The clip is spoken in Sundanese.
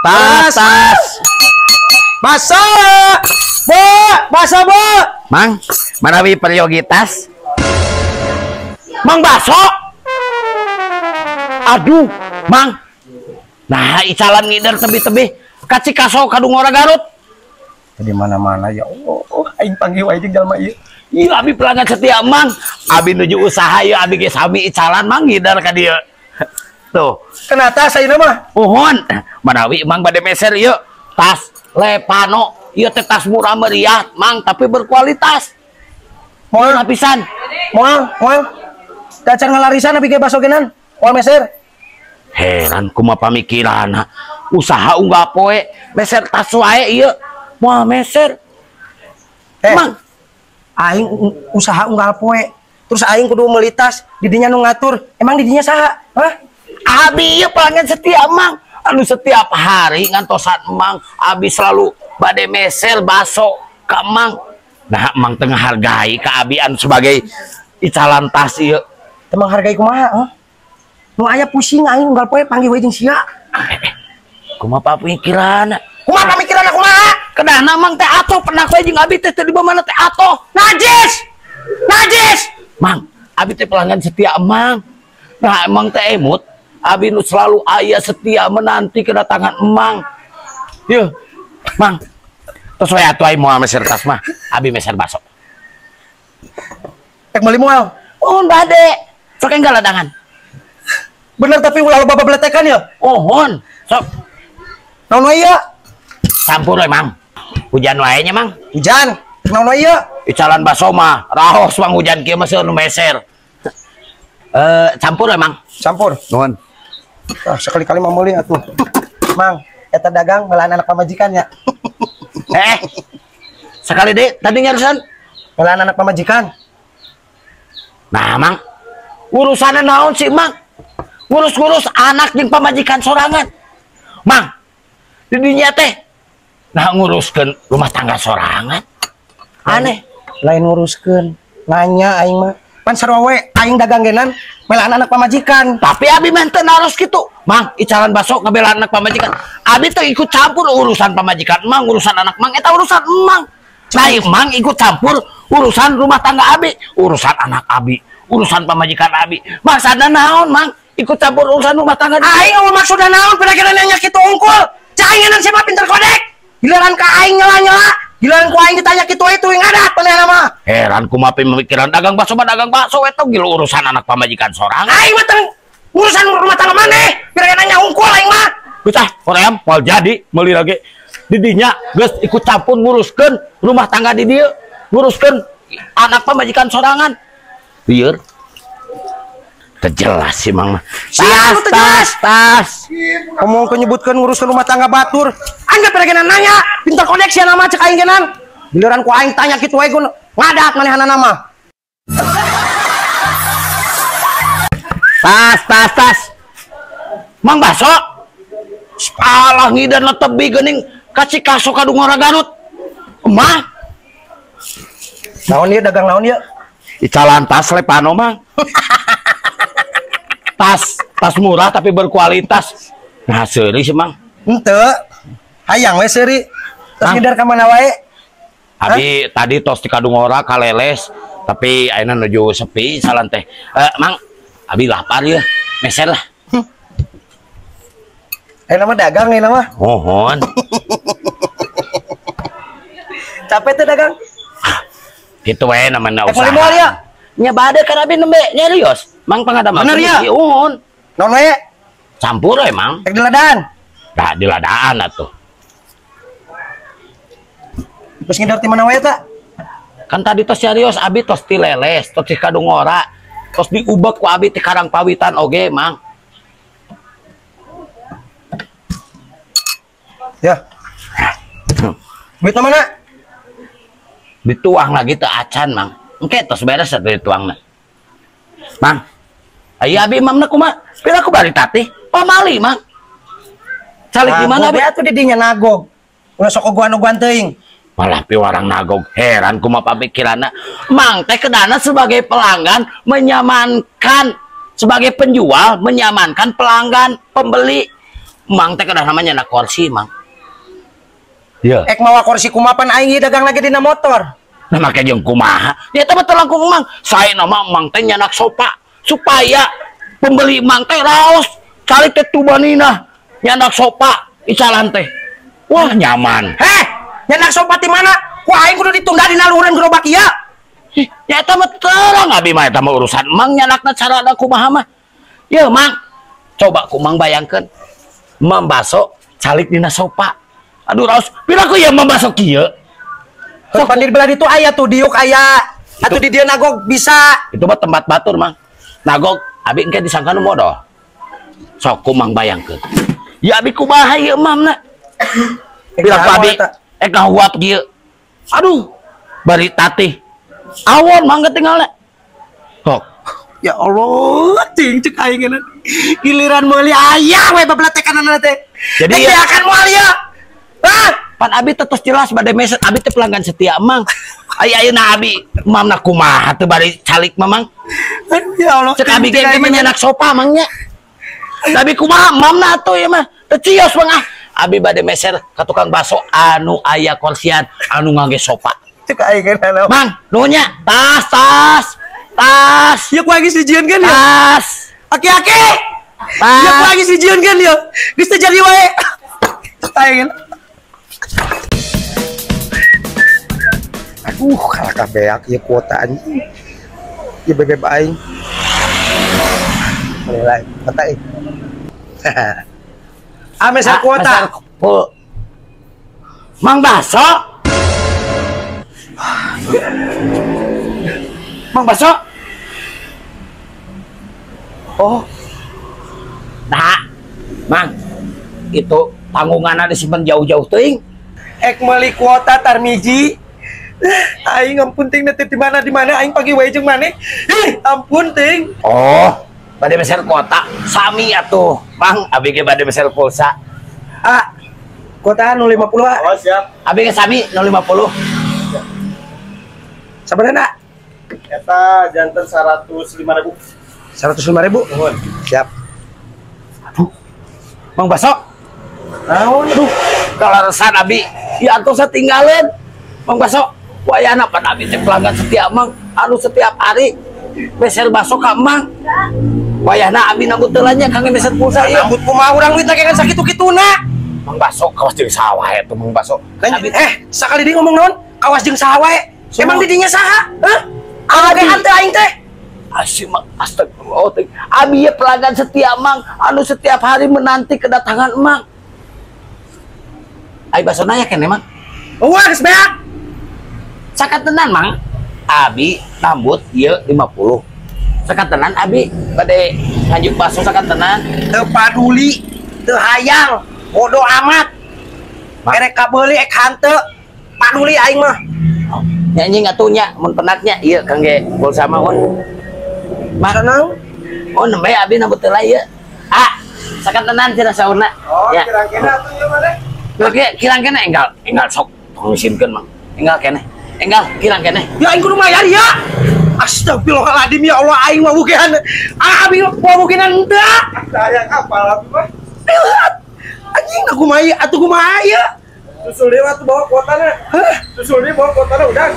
Tas, tas. Baso. Bu, baso, Bu. Mang, manawi peryogi tas? Mang baso. Aduh, Mang. Nah, icalan ngider tebih-tebih ka Cikaso ka Dungora Garut. Di mana-mana ya Allah, aing panggil wae jeung jalma ieu. Ieu abi pelanggan setia Mang. Abi nuju usaha ieu abi ge sami icalan Mang ngider ka dieu. Tuh. Kena tas ayeuna mah. Pohon. Manawi Mang bade meser ieu tas Lepano. Ieu teh tas murah meriah Mang tapi berkualitas. Moal lapisan. Moal, moal. Dacan ngalarisan abi ge baso genan. Moal meser. Heran kumaha pamikiranna. Usaha unggal poe meser tas wae ieu. Moal meser. Mang, aing usaha unggal poe. Terus aing kudu meuli tas, didinya nu ngatur. Emang didinya saha? Hah? Abi ieu pelanggan setia Mang. Anu setiap hari ngantosan Mang, abi selalu bade meser baso ka Mang. Nah, Mang teu ngahargai ka abi anu sebagai icalan tas ieu. Teu manghargai kumaha, hah? Nu aya pusing aing unggal poe panggih we jeung sia. Kumaha pamikiranna? Kumaha pamikiranna kumaha? Kedahna Mang teh atoh pernah we jeung abi teh teu di mana teh atoh. Najis. Najis. Mang, abi teh pelanggan setia Mang. Nah, Mang teh emut. Abi nu selalu aya setia menanti kedatangan Mang. Yeuh, Mang. Tos we atuh aing moal meser tas mah. Abi meser baso. Rek meuli moal? Mohon bade. Sok enggal ladangan. Bener tapi ulah loba babeletekan ya? Mohon. Sok. Naon wae ieu? Campur we, Mang. Hujan wae nya, Mang. Hujan. Naon wae ieu? Icalan baso mah raos Mang hujan kieu mah seueur nu meser. Campur we, Mang. Campur. Nuhun. Ah, sekali-kali mah meuli atuh. Mang, eta dagang melaan anak pamajikan ya. Sekali deh, tadi nyarusan melaan anak pamajikan. Nah, Mang, urusannya naon sih, Mang? Ngurus-ngurus anak jeung pamajikan sorangan. Mang, di dinya teh nah nguruskeun rumah tangga sorangan. Aneh. Lain nguruskeun, nanya aing mah. Pan sarua we aing dagang genan melaan anak pamajikan. Tapi abi mah teu naros kitu. Mang, icalan baso ngabelaan anak pamajikan. Abi teh ikut campur urusan pamajikan Mang, urusan anak Mang eta urusan Mang. Nah, Mang ikut campur urusan rumah tangga abi, urusan anak abi, urusan pamajikan abi. Maksudna naon, Mang? Ikut campur urusan rumah tangga. Aing eueuh maksudna naon pira-kira nanya kitu unggul. Cai aing ngeunang siapa pinter kodek. Giliran ka aing nyela-nyela, giliran ku aing ditanya kitu we teuing ngadat manehna mah. Heran kumaha pemikiran dagang bakso mah dagang bakso we teh gila urusan anak pamajikan sorangan. Aing mah teu urusan rumah tangga maneh, pira-kira nanya unggul aing mah. Geus ah, hoream moal jadi meuli lagi. Didinya geus ikut campur nguruskeun rumah tangga di dieu, nguruskeun anak pamajikan sorangan. Lieur. Terjelas sih Mang mah. Tas, tas, tas. Ngomong kenyebutkeun nguruskeun rumah tangga batur. Anggap pira nanya, pinter koneksi nama cek aing genan. Giliran ku aing tanya kitu wae gun ngadat manehna mah. Tas, tas, tas. Mang baso. Alah ngidan tebi geuning ka Cikaso ka Dungora Garut. Emah. Naon ieu dagang naon ieu? Icalan tas Lepano Mang. Tas, tas murah tapi berkualitas. Nah, seuri sih, Mang. Henteu. Hayang we seuri. Tos ngider ka mana wae? Abi tadi tos di Kadungora ka Leles, tapi ayeuna nuju sepi salan teh. Mang, abi lapar ya. Meser lah. Ayeuna mah dagang ayeuna mah. Mohon. Capek teh dagang? Kitu we namana usaha. Meuli moal ya? Nya bade kan abi nembe nyarios. Mang pangadamel. Bener ya? Uhun. Naon we? Campur we, Mang. Rek diladaan. Dah diladaan atuh. Terus ngider ti mana wae ta? Kan tadi tos nyarios abi tos ti Leles, tos ti Kadungora, tos diubek ku abi ti Karangpawitan oge, Mang. Ya. Duit mana? Dituang lagi teu acan, Mang. Engke tos beres atuh dituangna. Mang. Aya abi mamna kumaha? Pira ku bari tatih? Pamali, Mang. Calik di mana abi? Atuh di dinya nagog. Ulah sok ogoan-ogoan teuing. Malah piwarang nagog, heran kumaha pamikiranna. Mang teh kedana sebagai pelanggan menyamankan, sebagai penjual menyamankan pelanggan, pembeli. Mang teh kedah namanya na kursi, Mang. Iya. Ek mawa kursi kumapan aing ieu dagang lagi dina motor. Nah make jeung kumaha? Ya eta mah teu langkung Mang. Saena mah Mang teh nyanak sofa supaya pembeli Mang teh raos calik teh tubanina nyanak sofa icalan teh. Wah nyaman. Heh, nyanak sofa di mana? Ku aing kudu ditunda dina luhureun gerobak ieu. Ya eta mah terang abi mah eta mah urusan Mang nyanakna carana kumaha mah. Ye Mang, coba ku Mang bayangkeun. Mang baso calik dina sofa. Aduh raos, piraku ya Mang baso kieu. Sok pandir belah ditu aya tuh diuk aya. Atuh di dieu nagog bisa. Itu mah tempat batur Mang. Nagog abi engke disangka nu modal. Sok ku Mang bayangkeun. Ya abi kumaha ieu Mamna? Piraku abi ek ngahuap kieu. Aduh, bari tatih. Awon Mang ketinggalan. Sok. Ya Allah, cing cek aing geuna. Giliran meuli aya we bablatekanana teh. Jadi ya akan moal ieu. Ah, pan abi teh tos jelas bade meset abi teh pelanggan setia Mang. Aya ayeuna abi mamna kumaha teu bari calik mah Mang. Aduh ya Allah. Cek abi ge menyenak sofa Mang nya. Tapi kumaha mamna atuh ieu mah. Teu cios Mang ah. Abi bade meser ka tukang bakso anu aya kursian anu ngangge sofa. Cek aing geuna. Mang, nuhun nya. Tas tas. Tas. Ya ku aing geus dijieunkeun ya. Tas. Aki-aki. Tas. Ya ku aing geus dijieunkeun ya. Geus teu jadi wae. Cek aing. Aduh, kalakah beak ieu kuota anjing. Ieu bebeb aing. Mulai kuota euy. Ah, meser kuota. Mang Baso. Mang Baso. Oh. Nah, Mang. Itu tanggunganna disimpen jauh-jauh teuing. Ek meuli kuota Tarmiji. Aing ampun ting teh di mana aing pagi wae jeung maneh. Ih, ampun ting. Oh, bade meser kuota sami atuh. Mang, abi ge bade meser pulsa. Ah, kuota nu 50 ah. Oh, siap. Abi ge sami nu 50. Sabarana? Eta janten 105.000. 105.000? Nuhun. Siap. Aduh. Mang Baso. Naon? Aduh, kalaresan abi. Ya atuh satinggaleun. Mang Baso, wayahna pan abi teh pelanggan setia Mang, anu setiap hari meser baso ka Mang. Wayahna abi nambut teu nya kangge meser pulsa ieu. Nambut kumaha urang duitna ge kan sakitu-kituna. Mang Baso kawas jeung saha wae atuh Mang Baso. Abi sakali deui ngomong naon? Kawas jeung saha wae. Emang di dinya saha? Hah? Abi hanteu aing teh. Asih Mang, astagfirullah teh. Abi ye pelanggan setia Mang, anu setiap hari menanti kedatangan Mang. Ai basona ya keneh Mang. Wah, geus beak. Sakatenan Mang, abi nambut ieu 50. Sakatenan abi bade nganjuk baso sakatenan. Teu paduli, teu hayang, bodo amat. Erek kabeuli ek hanteu, paduli aing mah. Nyanyi atuh nya mun penatnya ieu kangge pulsa mah on. Mang, oh nembe abi nambut heula ieu. Ah, sakatenan cenah saurna. Oh, kirang keneh atuh ieu mah teh. Kirang keneh enggal, enggal sok tong isinkeun Mang. Enggal keneh. Enggal kirang keneh. Ya aing kudu mayar ya. Astagfirullahaladzim ya Allah aing mah bukehan. Ah abi mah bukehan henteu. Hayang apal abi mah. Anjing aku mah ieu atuh kumaha ieu? Susul deui atuh bawa kuotana. Hah? Susul deui bawa kuotana udah.